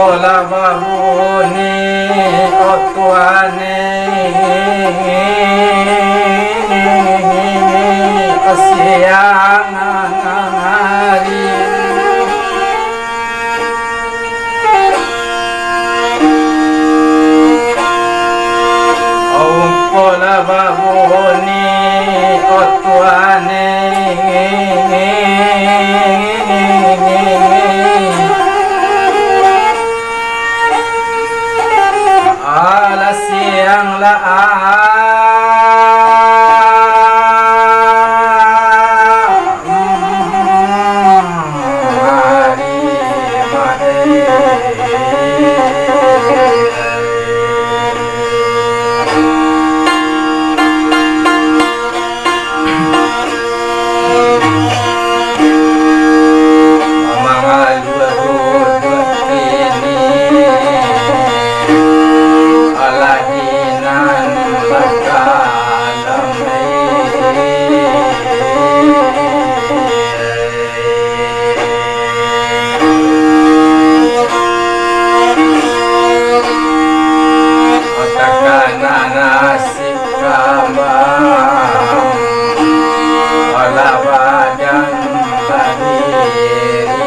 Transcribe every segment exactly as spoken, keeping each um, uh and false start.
Lah babuni, o Tuhan, siang hari. Ungko lah babuni, o Tuhan. Alah siang lah, ah. Takana nasi kambang, alah badan badiri.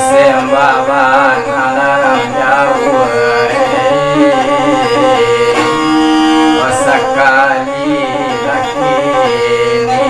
Sembah bana larang jauah, sakali laki ni.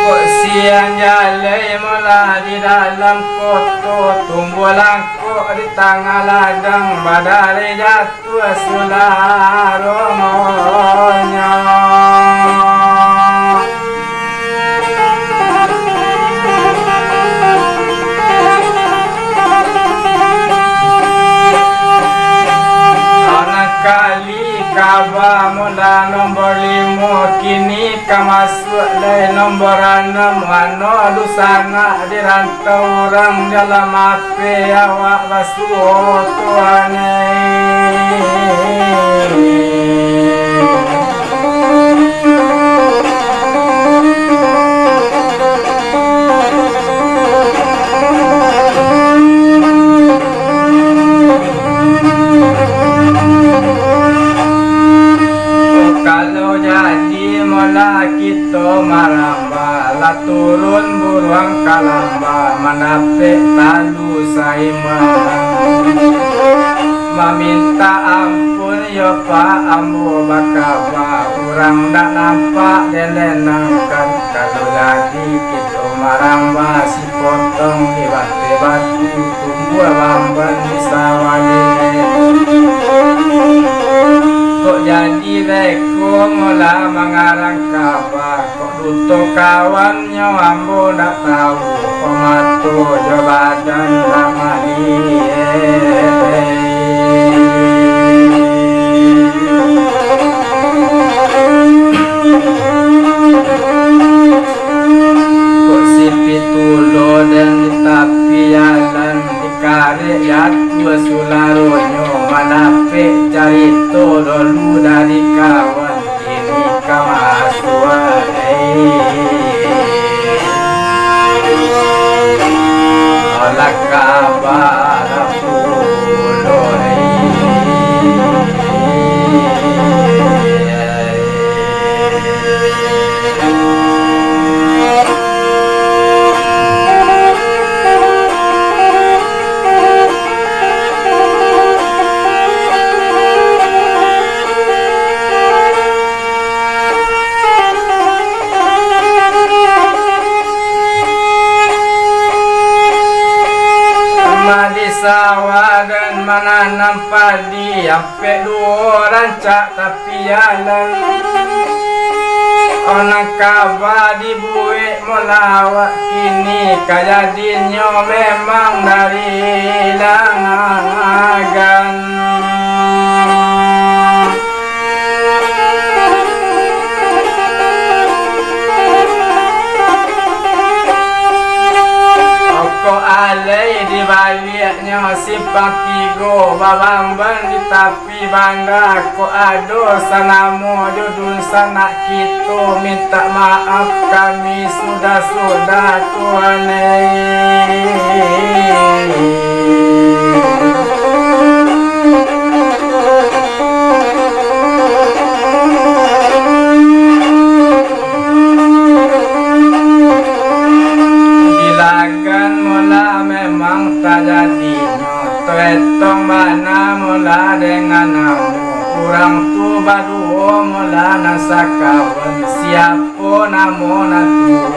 Kok siang jalai malah di dalam koto, tumbuah langkok di tangah ladang, badari jatuh sudah rongonyo. Barangkali kaba mula nombor limo, kini ka masuak lai nombor anam. Mano dunsanak di rantau urang dalam api awak basuo Tuhan. Kalau jadi molah kito marambah, lah turun buruang kalambah, mandapek talu saimbang. Mamintak ampun yo Pak, ambo bakaba, urang ndak nampak den lenangkan. Kalau jadi kito marambah, potong di bateh batu, tumbuah bamban di sawah lilek. Kok jadi beko molah mangarang kaba, kok duto kawannyo ambo ndak tau, kok mato jo badan ndak maliek. Kok si pitulo den di tapi jalan, dikarek jatuah sularonyo, mandapek carito dolu dari kawan, kini ka masuak, eh. Alah kaba pulo. Sawah den mananam padi, ampek duo rancak tapi jalan. Onang kaba dibuek molawak kini, kajadinyo memang dari langagan. Okok alai dibaliaknyo simpang tigo, babamban di tapi banda. Kok ado sanamo jo dunsanak kito, mintak maaf kami sudah-sudah, Tuhan ai. Di Lagan mola memang tajadinyo, toetong bana mola dengan namo. Urang tu baduo mola nan sakawan, siapo namo nan tuo?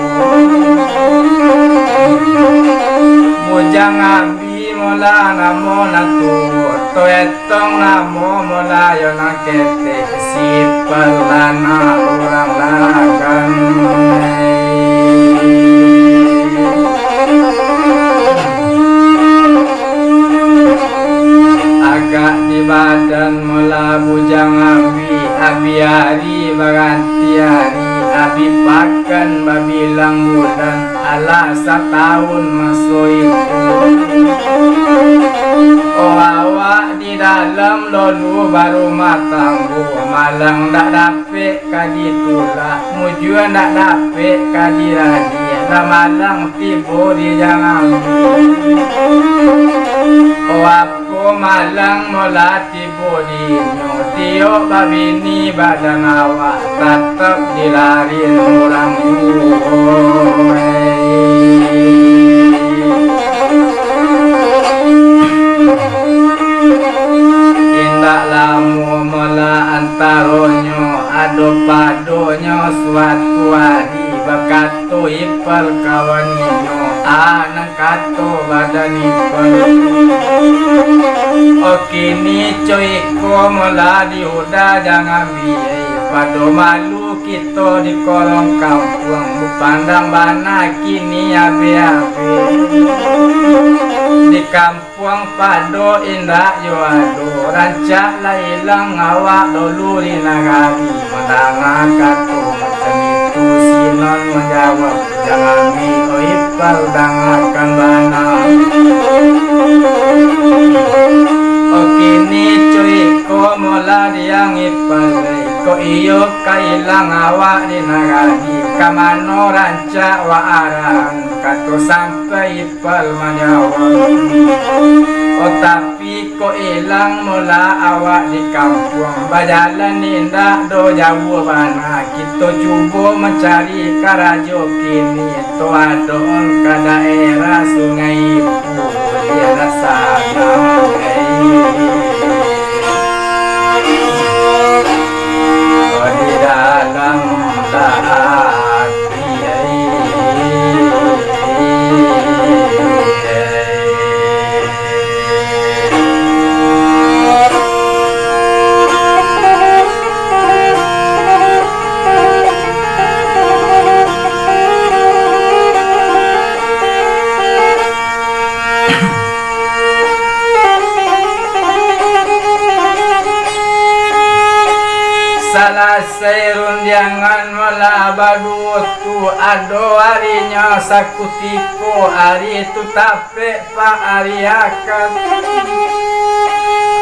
Bujang Abi mola namo nan tuo, toetong namo mola yo nan ketek, si Pal anak urang Lagan. Agak di badan mola Bujang Abi, Abi ari baganti ari, Abi pakan babilang bulan, alah satahun maso itu. Oh, awak di dalam dulu barumah tanggo, malang dak dapek ka ditulak, mujua dak dapek ka dirajia, lah malang tibo di Jang Abi. Oh, apo malang mola tibo di inyo, tiok babini badan awak tatap dilarin urang juo. Indak lamo mola antaronyo, ado padonyo suatu ari, bakato Ipal kawan inyo, ah, nan kato badan Ipal. Oh, kini co iko mola diuda Jang Abi, pado malu kito di korong kampuang, bapandang bana kini abih-abih. Di kampuang pado indak yo ado, rancak lah ilang awak dulu di nagari. Mandanga kato macam itu, Sinon manjawab, Jang Abi, oh Ipal, dangakan bana. Oh, kini co iko mola Jang Ipal, kok iyo ka ilang awak di nagari, ka mano rancak wak arahan, kato sampai Ipal manjawab. Oh, tapi kok ilang mola awak di kampuang, bajalan indak doh jauah bana, kito cubo mancari karajo kini, to adoan ka daerah Sungai Ipu, daerah Sanang, di dalam hati. Salasai rundiangan malah baduo tu, ado arinyo sakutiko, ari tu tapek pa ari Akad.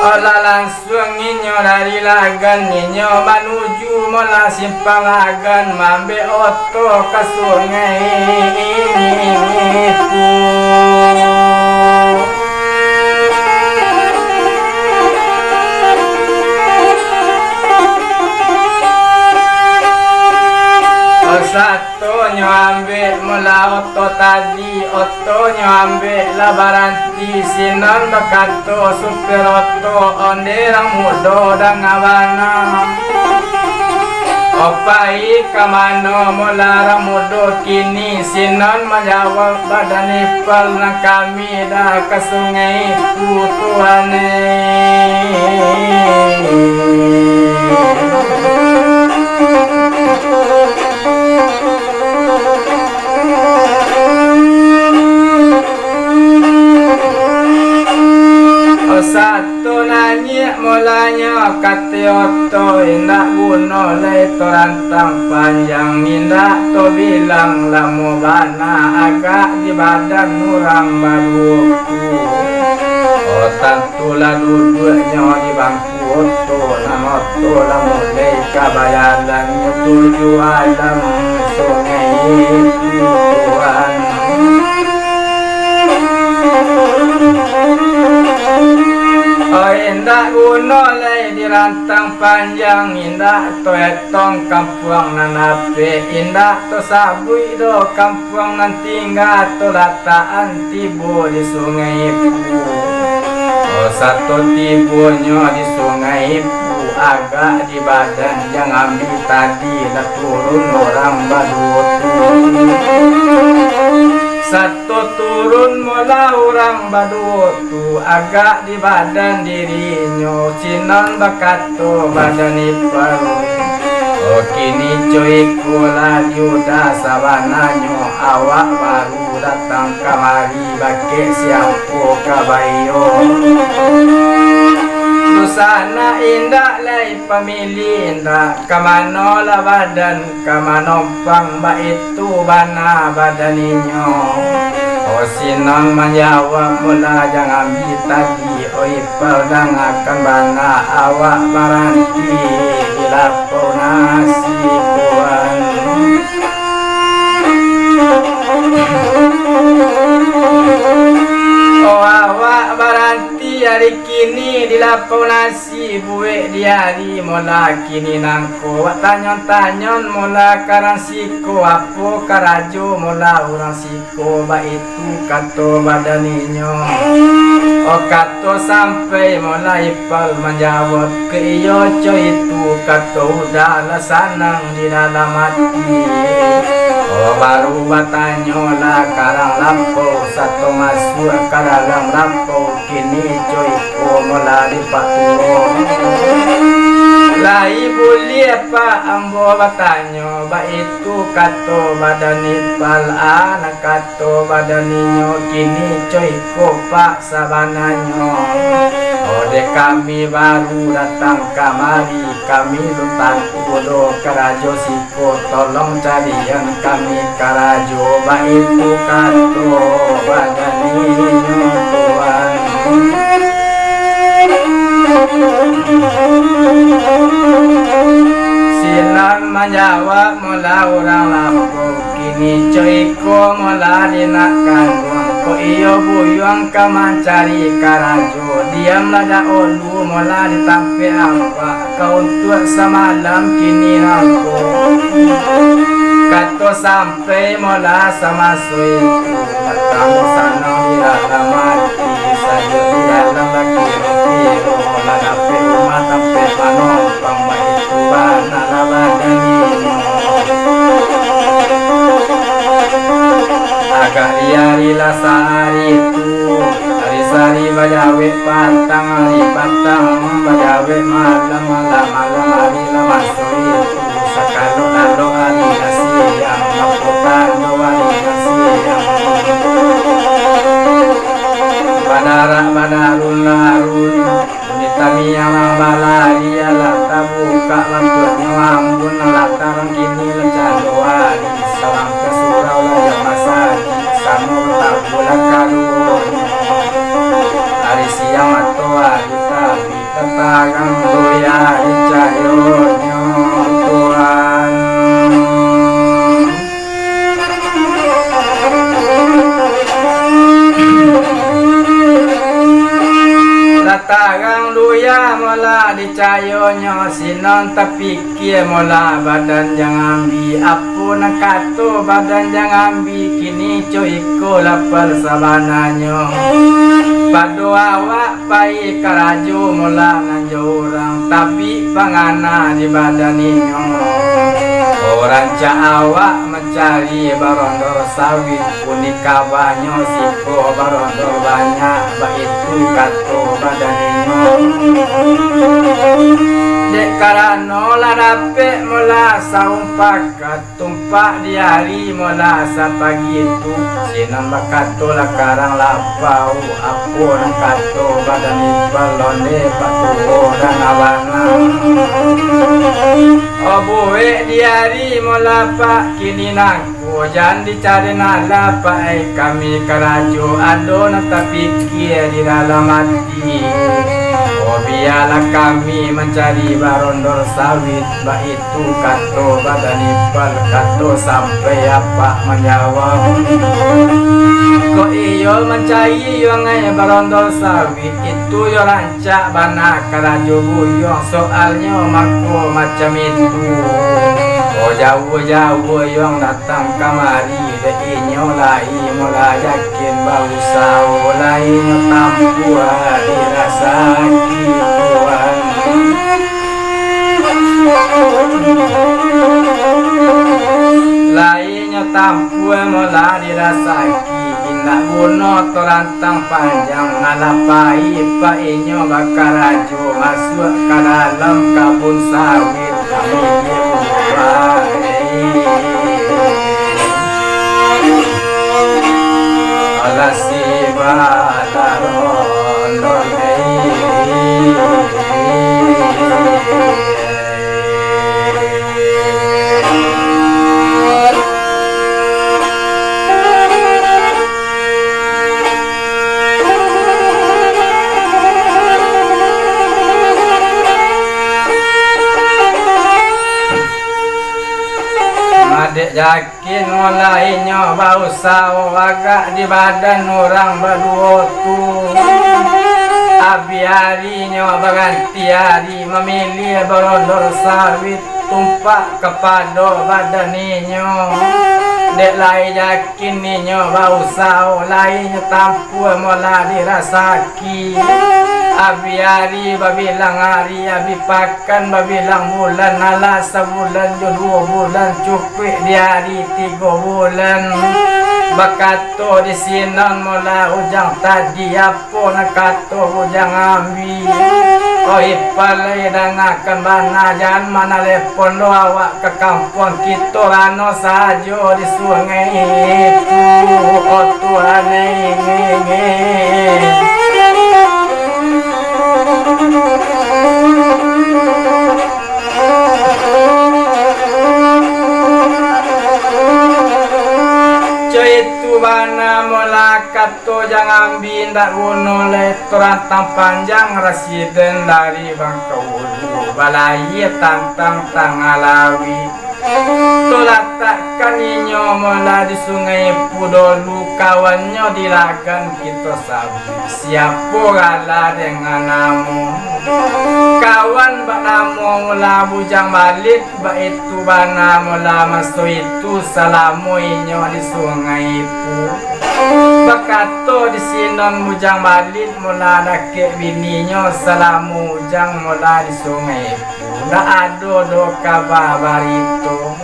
Olah langsuang inyo dari Lagan, inyo manuju malah simpang Lagan, maambek oto ka Sungai Ipu. Satonyo ambek mula oto tadi, otonyo ambek lah baranti. Sinan bakato supir oto, onde rang mudo danga bana. Opai ka mano mula ramudo kini, sinan manjawab badan ipal nan kami dah ka sungai putuan. Sato nanyik mulanyo kato oto, indak guno lai to rantang panjang, indak to bilang lamo bana agak di badan urang baduo tu. Oh, tantulah duduaknyo di bangku oto, nan oto lah mulai ka bajalan tuju alam sungai tuan. Oh, indak guno lai dirantang panjang, indak to etong kampuang nan apek, indak to sabuik doh kampuang nan tingga, to latakan tibo di Sungai Ipu. Oh, sato tibonyo di Sungai Ipu, agak di badan Jang Ambi tadi lah turun urang baduo tu. Sato turun mula urang baduo tu, agak di badan dirinyo, sinan bakato badan ipal, "Oh, kini co iko lah di uda, sabananyo awak baru datang kamari, bakeh siapo ka baiyo? Dunsanak indak lai pamili, indak ka mano lah badan ka manompang, baitu bana badan inyo." Oh, sinan manjawab mula Jang Ambi tadi, "Oh, ipal, dangakan bana, awak baranti di lapau nasi tuan. Oh, awak baranti ari kini di lapau nasi, buek di ari mula kini nangko. Wak tanyon-tanyon mula ka urang siko, apo karajo mula urang siko, baitu kato badan inyo." Oh, kato sampai mula ipal manjawab, "Kok iyo co itu kato uda, lah sanang di dalam ati." Oh, baru batanyolah ka urang lapau, sato masuak ka dalam lapau, kini co iko mula di Pak Tuo. "Lai buliah, Pak, ambo batanyo?" Baitu kato badan ipal, a, nan kato badan inyo, "Kini co iko, Pak, sabananyo, oh, dek kami baru datang kamari, kami tu tantu doh karajo siko, tolong carian kami karajo," baitu kato badan inyo tuan. Sinan manjawab mula urang lapau, "Kini co iko mula di nak kanduang, kok iyo buyuang ka mancari karajo, diamlah dahulu mula di tampek apak, ka untuak samalam kini nangko." Kato sampai mula samaso itu, batamo sanang di dalam ati, sajo di dalam laki roti, lah dapek rumah tampek manompang, baitu bana lah badan inyo. Agak di ari lah sahari tu, ari sahari bajawek patang, ari patang bajawek malam, malam, malam ari lah maso itu. Sakalok-lalok ari ka siang, apo tando ari ka siang. Badarak badarun larun, bunyi tamiang nan balari, alah tabukak bantuaknyo Rayonyo sinan tapikia mola badan Jang Ambi. Apo nan kato badan Jang Ambi, kini co iko lah sabananyo. Pado awak pai karajo mola nan jo urang, tabik pangana di badan inyo. Rancak awak mancari barondor sawit, kuni kabanyo siko barondor banyak, baitu kato badan inyo. Dek karano lah dapek mola saumpaka, tumpak di ari mola sapagi tu, sinan bakato lah karang lapau, apo nan kato badan ipal londe patuo dan abana. Obuek di ari mola pak kini nangko, jan dicari nala pak ai kami karajo, ado nan tapikia di dalam ati. Oh, bialah kami mancari barondor sawit, baitu kato badan ipal, kato sampai apak manjawab. Kok iyo mancari yo ngai barondor sawit, itu yo rancak bana karajo buyuang, soalnyo mangko macam itu. Oh, jauah-jauah yuang datang kamari, dek inyo lai mola yakin bausao, lai nyo tampuah dirasaki Tuhan. Lai nyo tampuah mola dirasaki, indak guno torantang panjang, alah pai pak inyo bakarajo, masuak ka dalam kabun sawit. Madek yakin mulai nyo bausao agak di badan urang baduo tu. Abih ari nyo baganti ari mamiliah barondor sawit tumpak kapado badan inyo. Dek lai yakin inyo bausao, lai nyo tampuah mola dirasaki. Abih ari babilang ari, abih pakan babilang bulan, alah sabulan jo duo bulan cukuik di ari tigo bulan. Bakato di sinan mola ujang tadi, apo nan kato ujang ambi. Oi, palai dangakan bana, jan manalepon lo awak ka kampuang kito rano sajo di sungai tu, o Tuhan, eh. Caitu bana mola kato jang ambi, indak guno lai torantang panjang rasiden dari Bangka Ulu, balayia tantang tangah lauik. Tolatakkan inyo mola di Sungai Pu dolu, kawannyo di Lagan kito sabuik. Siapo gala dengan namo? Kawan banamo mola Bujang Balit, baitu bana mola maso itu salamo inyo di Sungai Pu. Bakato di sinan Bujang Balit mola dakek bininyo salamo ujang mola di Sungai Pu. Ndak ado doh kaba barito.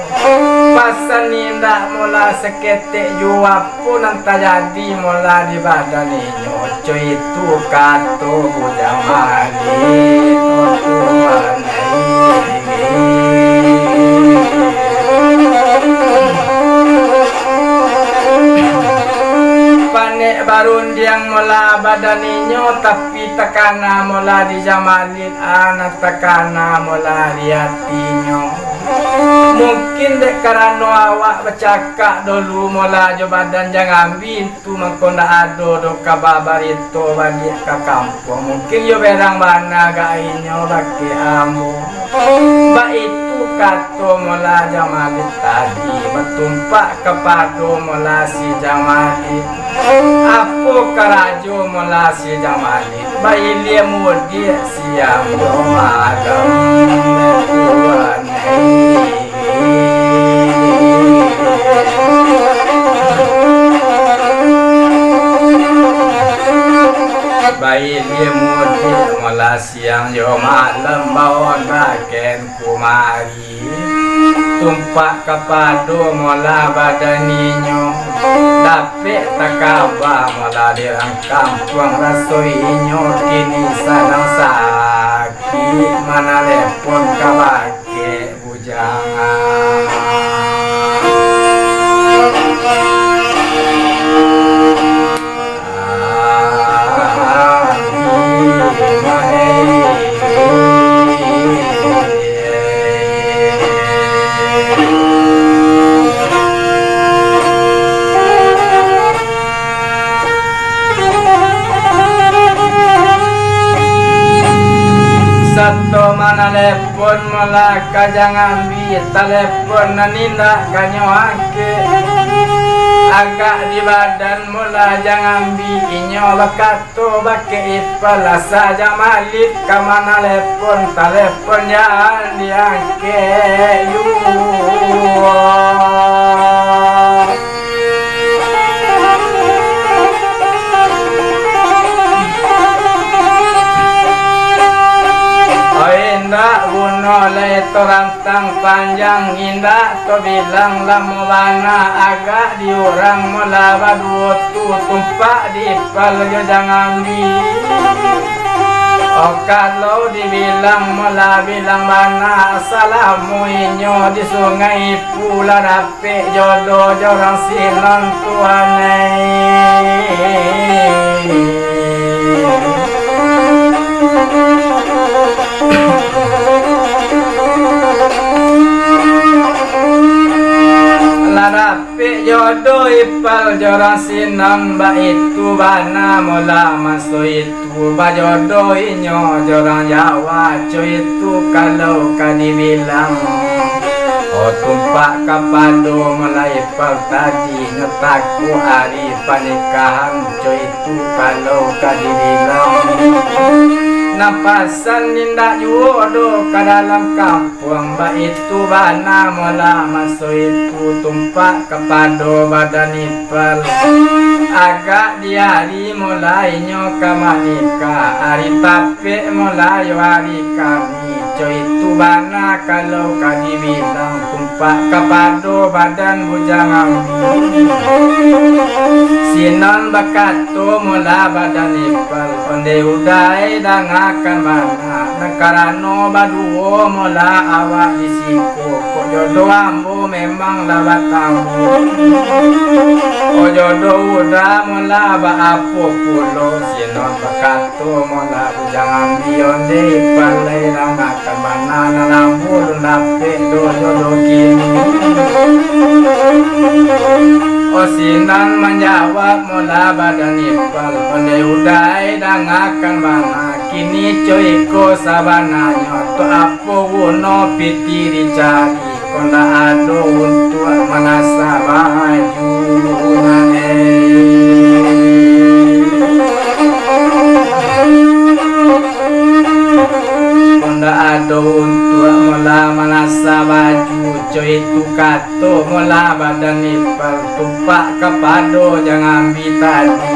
Pasan indak mola saketek juo, apo nan tajadi mola di badan inyo. Caitu kato Bujang Balit, o Tuhan ai. Panek barundiang mola badan inyo, tapi takana mola di Jang Balit, a, nan takana mola di atinyo. Mungkin dek karano awak bacakak dolu mola jo badan jang ambi, tu mangko ndak ado doh kaba barito baliak ka kampuang. Mungkin yo berang bana agak inyo bakeh ambo. Baitu kato mola Jang Balit tadi, batumpak kapado mola si Jang Balit. Apo karajo mola si Jang Balit? Bailia mudiak siang jo malam, tuan ai. Bailia mudiak molah siang jo malam, bawa raken kumari. Tumpak kapado molah badan inyo, dapek takaba molah di rang kampuang, raso inyo kini sadang sakik, manalepon kabake bujang. Sato manalepon molah ka Jang Ambi, talepon nan indak kanyo angkek. Agak di badan molah Jang Ambi, inyo bakato bakeh ipal, asa Jang Malik ka manalepon, talepon jan diangkek juo. Oi, indak guno lai torang tang panjang, indak tabilang lamo bana. Agak di urang molah baduo tu, Tumpak, Dipal jo Jang Ambi. Oh, kalau dibilang molah bilang bana, salamo inyo di Sungai Ipu lah dapek jodoh jo urang sinan, tuan ai. Lah dapek jodoh Ipal jo urang sinan, baitu bana molah maso itu bajodoh inyo jo urang Jawa. Co itu kalau ka dibilang, oh, Tumpak kapado molah Ipal tadi nyo takuik ari panikahan. Co itu kalau ka dibilang, nan pasan indak juo doh ka dalam kampuang. Baitu bana molah maso itu Tumpak kapado badan Ipal. Agak di ari molah inyo ka manikah, ari tapek molah yo ari Kami. Co itu bana kalau ka dibilang, Tumpak kapado badan bujang Ambi. Sinan bakato molah badan Ipal, ondeh Uda ai, dangakan bana, nan karano baduo molah awak di siko, kok jodoh ambo memang lah batamu. Kok jodoh Uda molah baapo pulo, sinan bakato molah bujang Ambi, ondeh Ipal ai, dangakan bana, nan ambo alun dapek doh jodoh kini. Oh, sinan manjawab molah badan Ipal, ondeh Uda ai, dangakan bana, kini co iko sabananyo, tu apo guno pitih dicari, kok ndak ado untuak manasah baju, nah, eh. Kok ndak ado untuak molah manasah baju, co itu kato molah badan Ipal, Tumpak kapado jang Ambi tadi.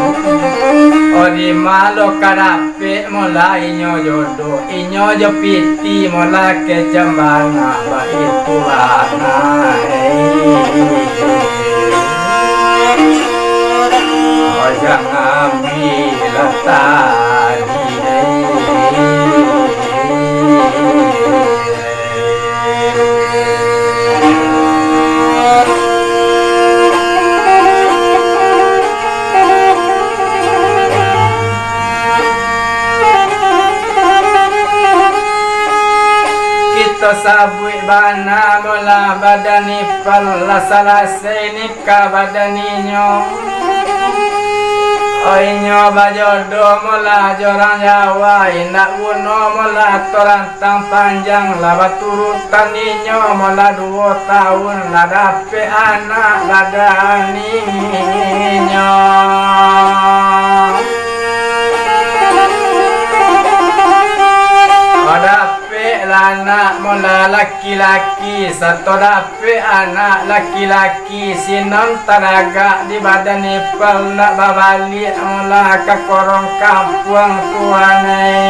Oh, di ma lo ka dapek molah inyo jodoh, inyo jo pitih molah kecek bana, baitu bana, eh. Oh, jang Ambi lah tadi, eh. Kito sabuik bana molah badan Ipal, lah salasai ni ka badan inyo. Oh, inyo bajodoh molah jo urang Jawa, indak guno molah torang tang panjang, lah baturutan inyo molah duo taun, lah dapek anak badan inyo. Anak mula laki-laki, sato dapek anak laki-laki, sinan taragak di badan ipal, nak babaliak mula ka korong kampuang tuan ai.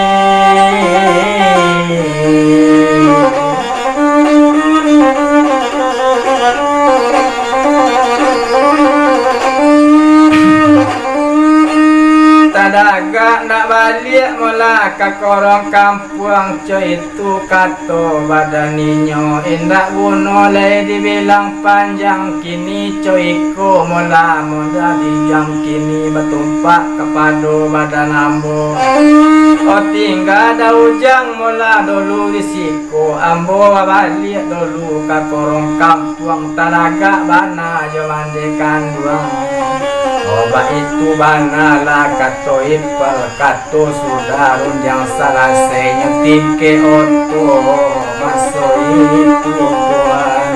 Tadagak nak baliak mula ka korong kampuang, co itu kato badan inyo, indak guno lai dibilang panjang, kini co iko mula, mula dijam kini batumpak kapado badan ambo. Oh, tingga da ujang mula dulu di siko, ambo babaliak dulu ka korong kampuang, talagak bana jo mande kanduang. Oh, baitu bana lah kato ipal, kato sudah rundiang salasai, nyo tingkek oto maso itu tuan.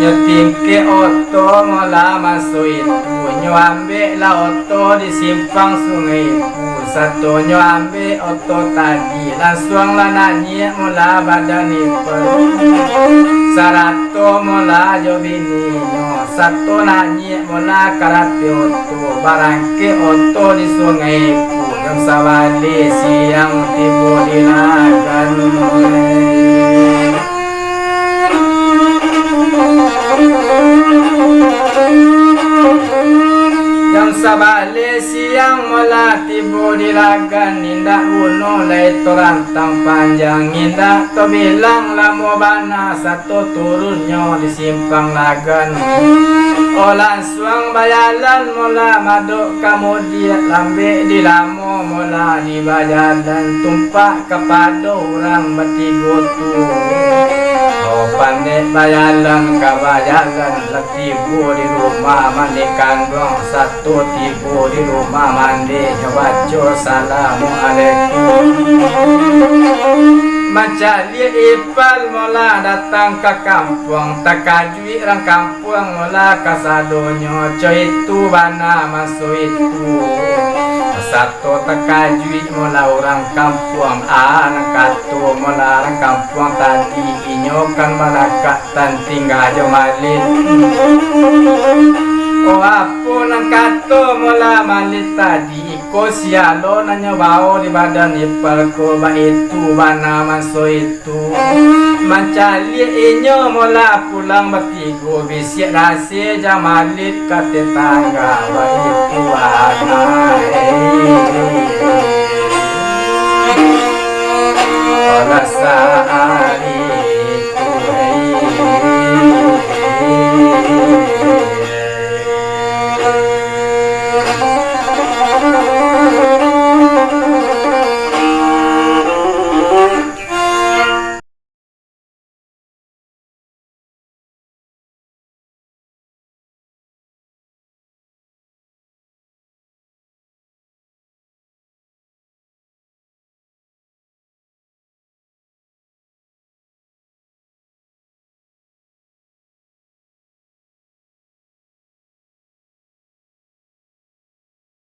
Nyo tingkek oto mula maso itu, nyo ambek lah oto di simpang Sungai Ipu, sato nyo ambek oto tadi, lansuang lah naiak mula badan ipal, sarato mula jo bininyo, sato naiak mula karati oto, barangkek oto di Sungai Ipu, jam sabaleh siang tibo di Lagan. Jam sabaleh siang mula tibo di Lagan, indak guno lai to rantang panjang, indak to bilang lamo bana, sato turunnyo di simpang Lagan. Oh, lansuang bajalan mula madok ka Mudiak, lambek di lamo mula di bajalan, tumpak kapado urang batigo tu. Oh, pandek bajalan ka bajalan, lah tibo di rumah mandi kanduang, sato tibo di rumah mandi, nyo baco salamualaikum. Mancaliak ipal mula datang ka kampuang, takajuik rang kampuang mula kasadonyo, co itu bana maso itu. Sato takajuik mula urang kampuang, a, nan kato mula rang kampuang tadi, inyo kan malakak tan tingga jo Malin. Oh, apo nan kato mula Malin tadi, iko sialo nan nyo bao di badan ipal ko, baitu bana maso itu. Mancaliak inyo mula pulang batigo, bisiak dasar jo Malin ka tetangga, baitu bana, eh. Alah sahari